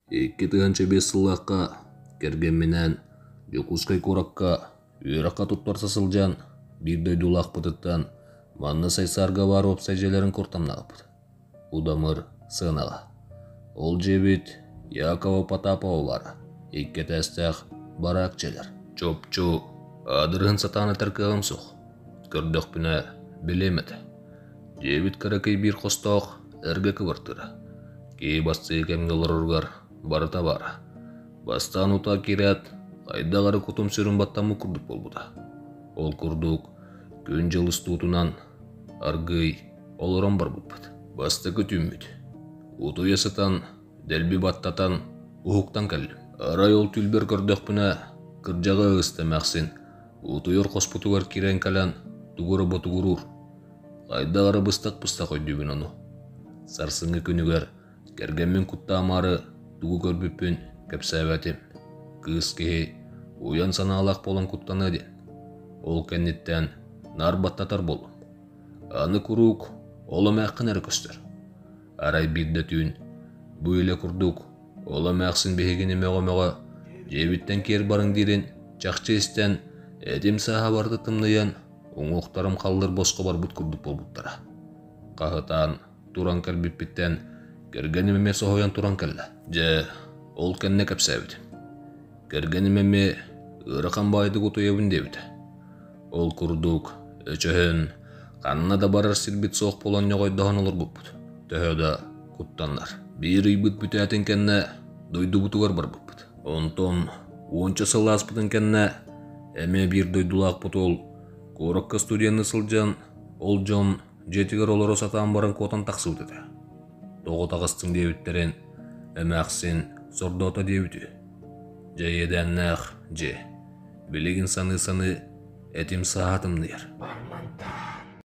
2005 сыллаахха кэргэмминээн Дьокуускай куоракка үөрэххэ туттарса сылдьан биир дойдулаахпытыттан манна Сайсаарга баар уопсай дьиэлэрин куртамнаабыт. Удамыр сыанаҕа. Ол дьиэбит Якова Потапова баара, икки этээстээх бараак дьиэлэр. Чопчу аадырыһын сатаан этэр кыаҕым суох. Көрдөхпүнэ билиэм этэ. Дьиэбит кыракый биир хостоох эргэ кыбартыыра. Киһи бастыы кэмҥэ олороругар барыта баара. Бастаан утаа киирээт, хайдах эрэ кутум-сүрүм баттаммыт курдук буолбута. Ол курдук, күн-дьыл устуутунан аргыый олорон барбыппыт. Бастакы түүммүт. Утуйа сытан, дэлби баттатан, уһуктан кэллим. Арай ол түүлбэр көрдөхпүнэ, кырдьаҕа ыста эмээхсин утуйар хоспутугар киирэн кэлэн тугу эрэ ботугуруур. Хайдах эрэ быстах-быстах өйдүүбүн ону. Сарсыҥҥы күнүгэр кэргэммин куттаамаары тугу көрбүппүн кэпсээбэтим. Кыыс киһи уйан санаалаах буолан куттаныа диэн. Ол кэнниттэн наар баттатар буоллум. Аны куруук ол эмээххин эрэ көстөр. Арай биирдэ түүн бу илэ курдук ол эмээхсин биһигини мөҕө-мөҕө дьиэбиттэн киэр барыҥ диирин чахчы истэн этим сааһа барыта тымныйан уҥуохтарым халлыр босхо барбыт курдук буолбуттара. Хаһытаан туран кэлбиппиттэн кэргэним эмиэ соһуйан туран кэллэ. Дьэ, ол кэннэ кэпсээбитим. Кэргэним эмиэ ыарахан баайдык утуйабын диэбитэ. Ол курдук, өчөһөн, ханна да барар сирбит суох буолан ньоҕойдоһон олорбуппут. Төһө да куттаннар. Биир ыйбыт бүтээтин кэннэ дойдубутугар барбыппыт. Онтон уонча сыл ааспытын кэннэ эмиэ биир дойдулаахпыт уол куоракка студенныы сылдьан ол дьон дьиэтигэр олоро сатаан баран куотан тахсыбыт этэ. Тоҕо таҕыстыҥ диэбиттэрин эмээхсин сордоото диэбит үһү. Дьэ иэдээннээх дьиэ. Билигин саныы-саныы этим сааһа тымныйар.